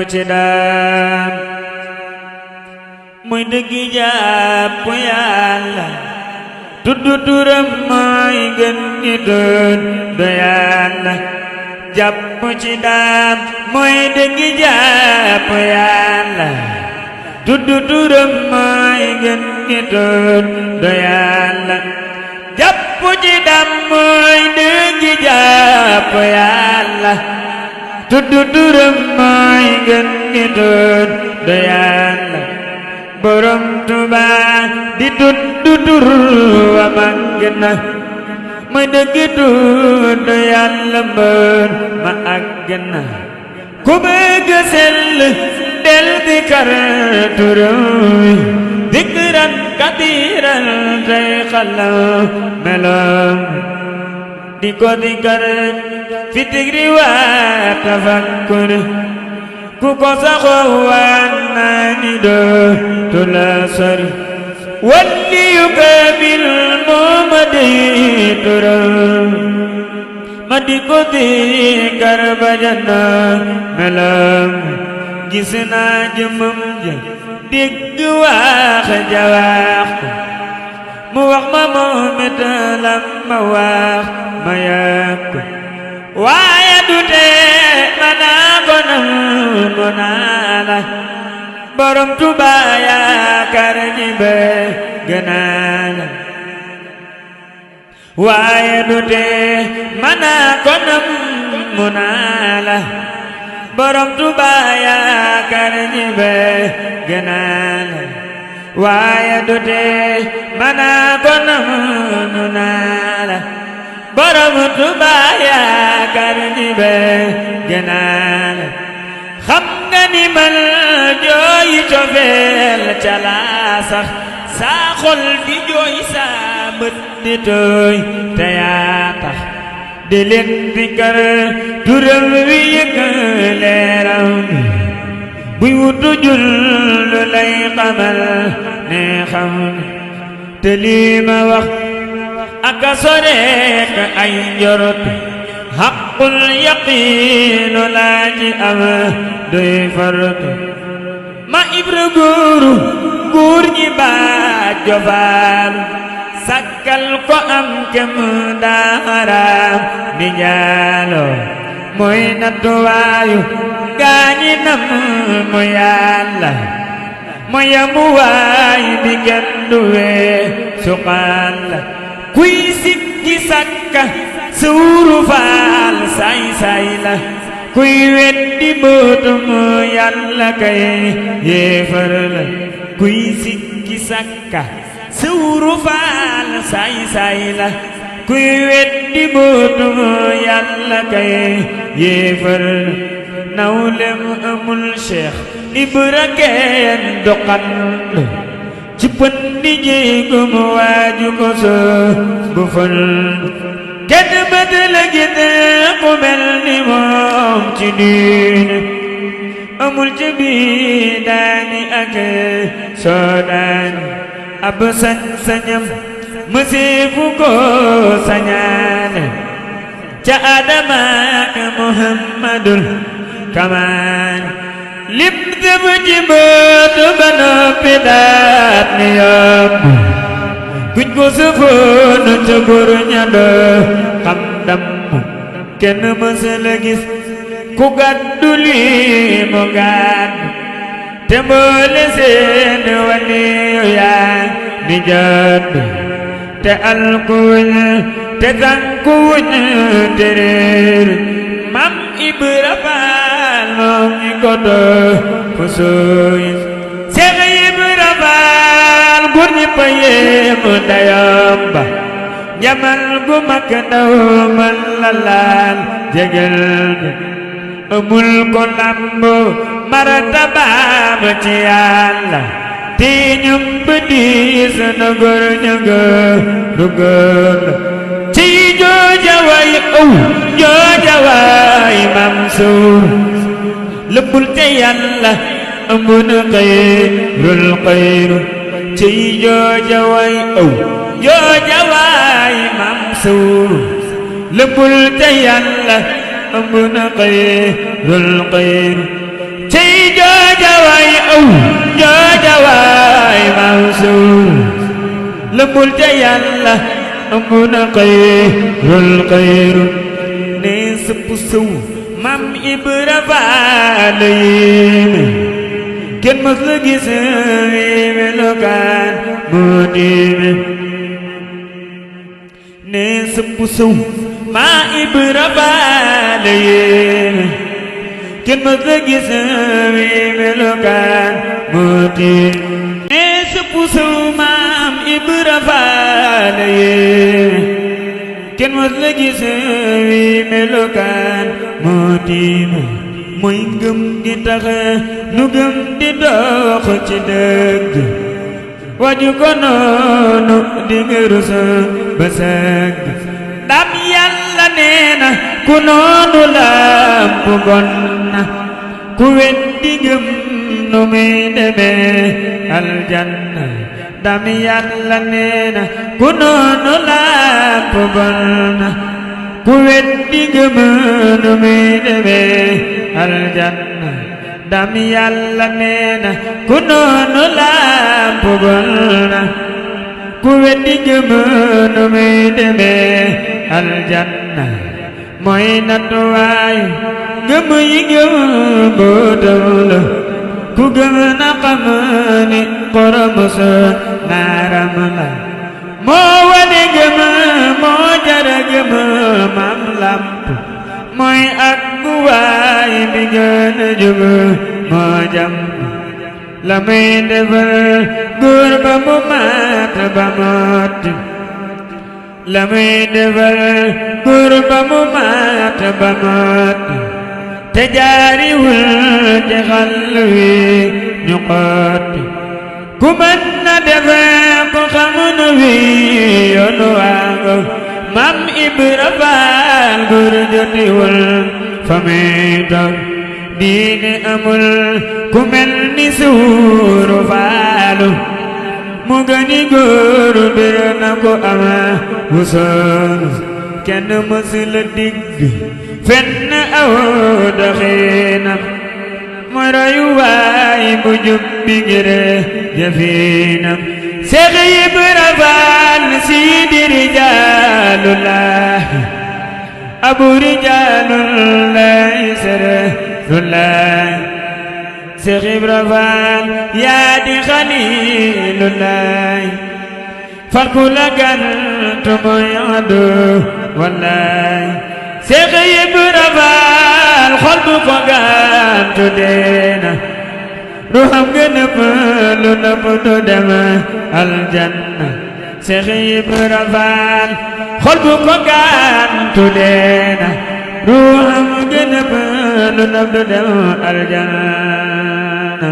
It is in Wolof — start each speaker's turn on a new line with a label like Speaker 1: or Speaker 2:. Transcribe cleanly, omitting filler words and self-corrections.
Speaker 1: ci daan muy dëggi jàpp Yàlla tuddu turam mooy gën ñi doon do Yàlla jàpp ci daan muy dëggi jàpp Yàlla tuddu turam mooy gën ñi doon do Yàlla jàpp ci daan muy dëggi jàpp Yàlla tuddu turam mooy gën ñi doon do Yàlla borom Tuubaa di tuddu tur wa màgg na muy dëgg tudd Yàlla mbër ma àgg na ku bëgg sell del di kar turam dikran katiran tey xalam meloom di ko di kar fi tigri waa tafakkur ku ko saxoo waan naa ni dootu la sori walli yu kaamil moo ma di turam ma di ko di kar ba janna melam gis naa jëmmam ja dégg wax ja wax ko mu wax ma moom it lam ma wax ma yàgg ko waaye du tee ma naa ko nangu naa la borom Tuubaa yaakaar ñi bëgg naa la waaye du tee ma naa ko nangu naa la borom Tuubaa yaakaar ñi bëgg naa la waaye du tee ma naa ko nangu naa la borom Tuubaa yaakaar ñi bëgg naa la xam nga ni man jooyi cofeel ca laa sax saa xol di jooy saa bët di tooy te yaa tax di leen di kar turam wi yëg leeram buy wutu jul lu lay xamal ne xam te lii ma wax aka soreek ay njorot xaqul yaqiinu laa ci am doy faratu ma ibra góor ñi baa jofaal sakkal ko am kem daaraam di jaalo mooy nattuwaayu gaañi nam mu Yàlla mooy yamuwaay bi kenn du wee suqaal la kuy sikki sakka suuru faal say say la kuy weddi mbootum Yàlla kay yéefar la kuy sikki sakka suuru faal say say la kuy weddi mbootum Yàlla kay yéefar la nawlem amul Cheikh Ibra kenn doxandu ci pëndi jéegum waaju ko soo bu fal kenn bët la gis ku mel ni moom ci diine amul ci biidaani ak soodaani ab sañ-sañam mëseefu ko sañaane ca Adama ak Muhammadul kamaani lim def ci bët ba noppi daat ni yomb kuñ ko sëfoon ca góor ña doo xam damm kenn mësula gis ku gàddu lii mu gàddu te mboole seen waliyu yaa ni jot te alkuwuñ te tànkuwuñ te réer Mam Ibra Faal moom ñi ko doo fu sooy Seex Ibra Faal góor ñi pa yéemu dayoom ba njamal gu mag ndaw man la laal jegel de amul ko lambo martabaam ci Yàlla ti ñum ba diis na góor ña du góor ci jooja way jooja way Mansuur lëbbul te Yàlla amun xayrul xayru ci jooja way jooja way Mansuur lëbbul te Yàlla amun xayrul xayru ci yow joojawaay Mansuur lëmbul ca yàlla ëmb na xayrul xayru ne sëpp sëw Maam Ibra Faal yéeme kenn mës la gis wi melokaan moo diime ne sëpp sëw Maam Ibra Faal yéeme kenn mës la gis wi melokaan moo diime ne sëpp sëw Maam Ibra Faal yéeme kenn mës la gis wi melokaan moo diime mooy ngëm gi tax nu gëm di dox ci dëgg waju ko noonu di nga rus ba sëgg ndam yàlla nee na ku noonu làmp gon na ku weddi gëm nu muy demee aljanna ndam yàlla nee na ku noonu làmp gon na ku weddi gëm nu muy demee aljanna ndam yàlla nee na ku noonu làmp gon na ku weddi gëm nu muy demee aljanna mooy nattuwaay gëm yi gëm bootam la ku gëm na xam ni xorom sa naaram la moo wane gëm moo jara gëm Maam Lamp mooy ak guwaay bi gën a jub moo jam la muy defal góor ba mu mat ba mot la muy defal góor ba mu mat ba mot te jaariwul ci xal wi ñu xoot ku mën na defe ko xamun wi yoon waago Maam Ibra Faal góor jotiwul fa muy toog diine amul ku mel ni Suuru Faalu mu gëni góor bir na ko ama wusoon kenn mësul digg fenn aw doxinam mooy royuwaay bu jub bi ngir jëfinam Seex Ibra Faal Sidi Rijaalullaah Abu Rijaalullaah Sarafullaah Seex Ibra Faal yaa di Xaliilullaah far ku la gantu mooy adu wallaay Seex Ibra Faal xol bu ko gantu deena ruuxam nga nëpp lu nëpp du dem aljanna Seex Ibra Faal xol bu ko gantu deena ruuxam nga nëpp lu nëpp du dem aljanna